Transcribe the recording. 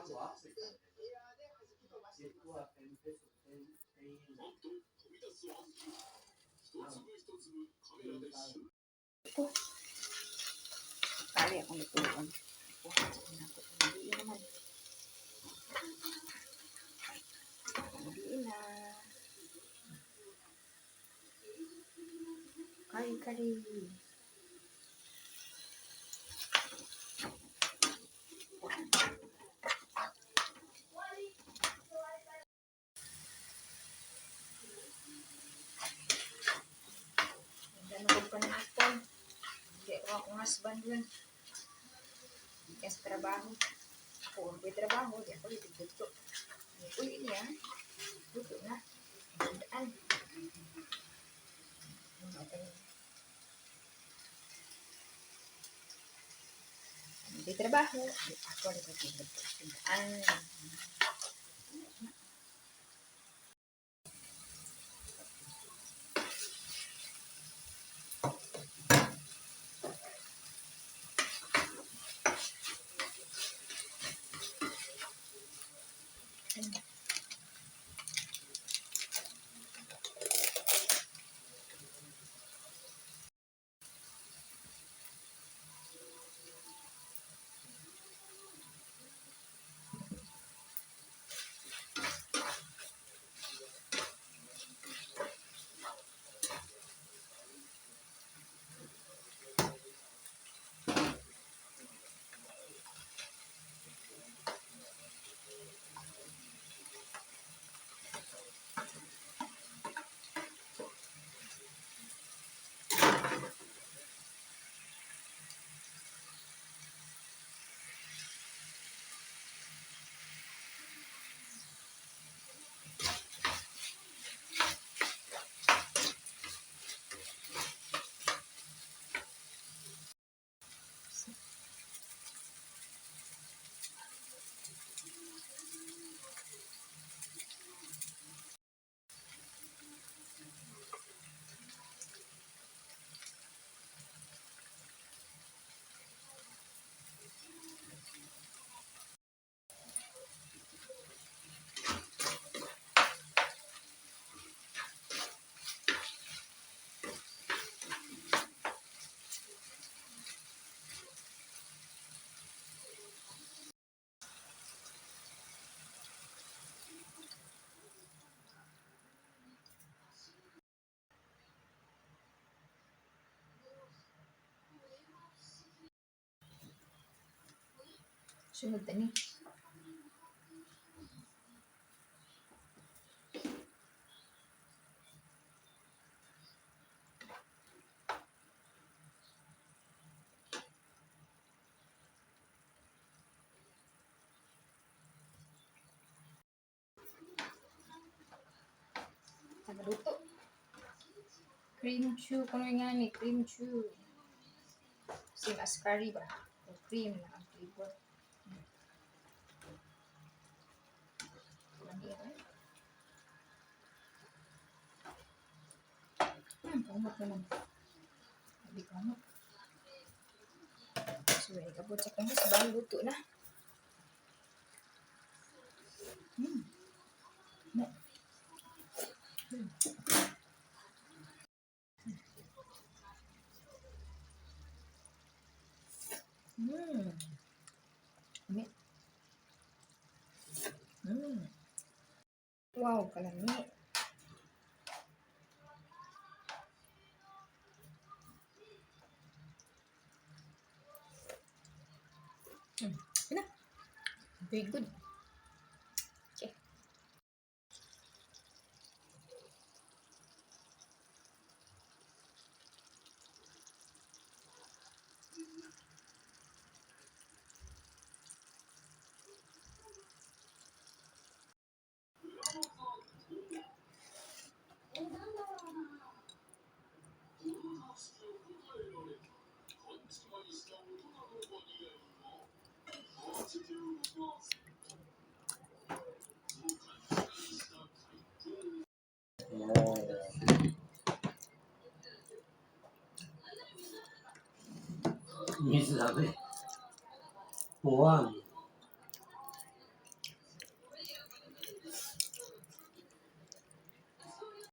Ito. Kali akong lutuan. Hindi naman. Hindi na. Kari kari. Ganda na pa ng hapon. Hindi ako akong husband yun. Hindi sa trabaho. Ako ang may trabaho. Di ako dito. Uy, ini ah. Luto na. Daan. Hindi trabaho. Di ako dito. Daan. Sunod na ni. Nagaluto. Cream chew. Kung nga ni cream chew. Same as curry ba? O cream na ang flavor. Lami eh. Kamot naman. Hindi kamot. So, ikabot sa kong husband. Luto na. No. Lami. Wow, kalami. Yun na. Very good. Okay. 水ダメ。おわん。